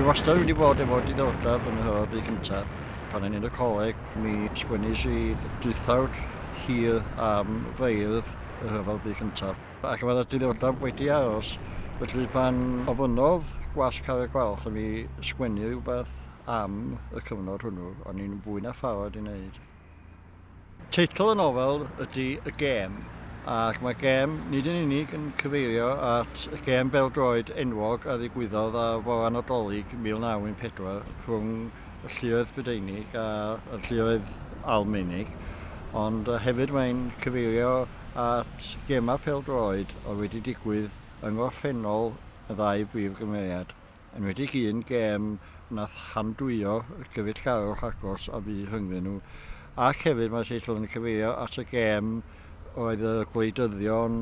Dwi wastad wedi bod efo diddordeb yn y Rhyfel Byd Cyntaf. Pan o'n i'n y coleg, mi sgwennis i draethawd hir am feirdd y Rhyfel Byd Cyntaf. Ac roedd y diddordeb wedi aros, felly pan ofynnodd Gwasg Carreg Gwalch i mi sgwennu rhywbeth am y cyfnod hwnnw, o'n i'n fwy na pharod i wneud. Teitl y nofel ydy Y Gêm, ac mae gêm nid yn unig yn cyfeirio at y gêm bêl-droed enwog a ddigwyddodd ar fore Nadolig 1914 rhwng y lluoedd Prydeinig a'r lluoedd Almaenig, ond hefyd mae'n cyfeirio at gemau pêl-droed oedd wedi digwydd yng ngorffennol y ddau brif gymeriad. Enwedig un gêm nath handwyo y gyfeillgarwch agos a fu rhyngddyn nhw. Ac hefyd mae'r teitl yn cyfeirio at y gêm oedd y gwleidyddion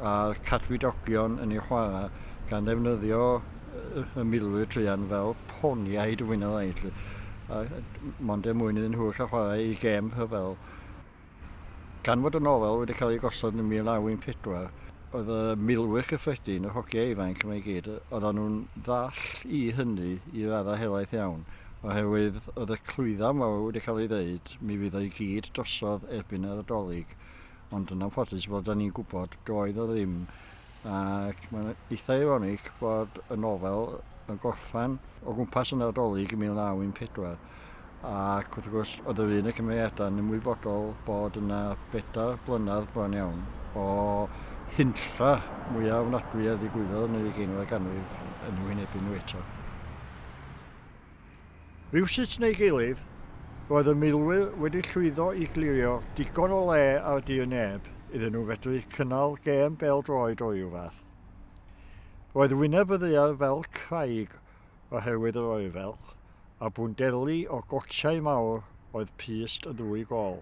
a'r cadfridogion yn ei chwarae gan ddefnyddio y milwyr druan fel poniaid fwy na lai. A mond er mwyn iddyn nhw cael chwarae eu gêm rhyfel. Gan fod y nofel wedi cael ei gosod yn 1914, oedd y milwyr cyffredin, yr hogiau ifanc yma i gyd, oedden nhw'n ddall i hynny i raddau helaeth iawn, oherwydd oedd y clwyddau mawr wedi cael ei ddeud, mi fydd o i gyd drosodd erbyn yr Nadolig, ond yn anffodus, fel da ni'n gwybod, doedd o ddim. Ac mae'n eitha eironig bod y nofel yn gorffen o gwmpas y Nadolig yn 1914. Ac wrth gwrs, oedd yr un y cymeriadau yn ymwybodol bod yna bedair blynedd bron iawn o hunlla mwyaf ofnadwy a ddigwyddodd yn yr ugeinfed ganrif yn eu hwynebu nhw eto. Rywsut neu gilydd, roedd y milwyr wedi llwyddo i glirio digon o le ar dir neb iddyn nhw fedru cynnal gêm bêl-droed o ryw fath. Roedd wyneb y ddaear fel craig oherwydd yr oerfel, a bwndeli o gotiau mawr oedd pyst y ddwy gôl.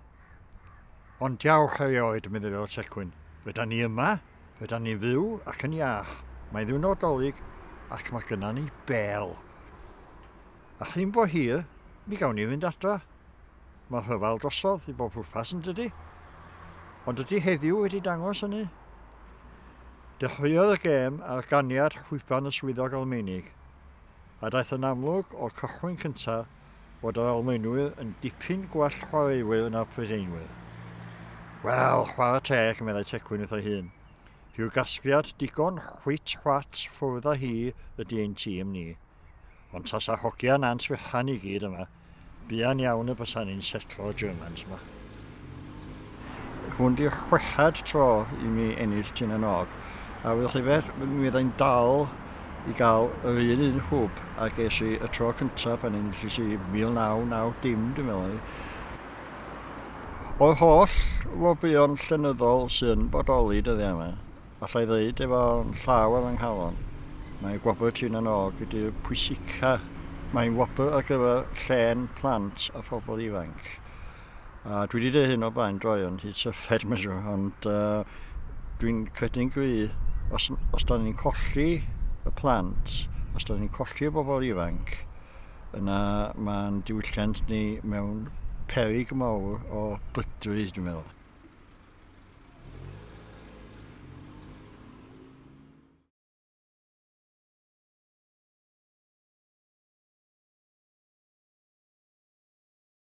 Ond diawch erioed, meddyliodd Tecwyn, rydan ni yma, rydan ni'n fyw ac yn iach, mae'n ddiwrnod Dolig ac mae gynna ni bêl. A chyn bo hir, mi gawn ni fynd adra. Mae'r rhyfel drosodd i bob pwrpas yn dydi? Ond ydy heddiw wedi dangos hynny? Dechreuodd y gêm ar ganiad chwiban y swyddog Almaenig, a daeth yn amlwg o'r cychwyn cyntaf fod yr Almaenwyr yn dipyn gwell chwaraewyr na'r Prydeinwyr. Wel, chwarae teg, meddai Tecwyn wrth ei hun. Rhyw gasgliad digon chwit-chwat ffwrdd â hi ydy ein tîm ni. Ond tasa hogia Nant Fechan i gyd yma, buan iawn y bysa ni'n setlo'r Germans ma. Hwn di'r chweched tro i mi ennill Tŷ na Nog, a wyddoch chi beth, mi fyddai'n dal i gael yr un un hwb a ges i y tro cyntaf pan enillis i 1990, dwi'n meddwl oedd. O'r holl wobrwyon llenyddol sy'n bodoli dyddiau yma, Alla i ddeud efo'n llaw ar fy nghalon, mae Gwobr Tŷ na Nog ydy'r pwysica. Mae'n wobr ar gyfer llên plant a phobl ifanc. A dwi wedi dweud hyn o blaen droeon, hyd syffed mae'n siŵr, ond uh, dwi'n credu'n gry, os, os da ni'n colli y plant, os da ni'n colli y bobl ifanc, yna mae'n diwylliant ni mewn peryg mawr o bydru, dwi'n meddwl.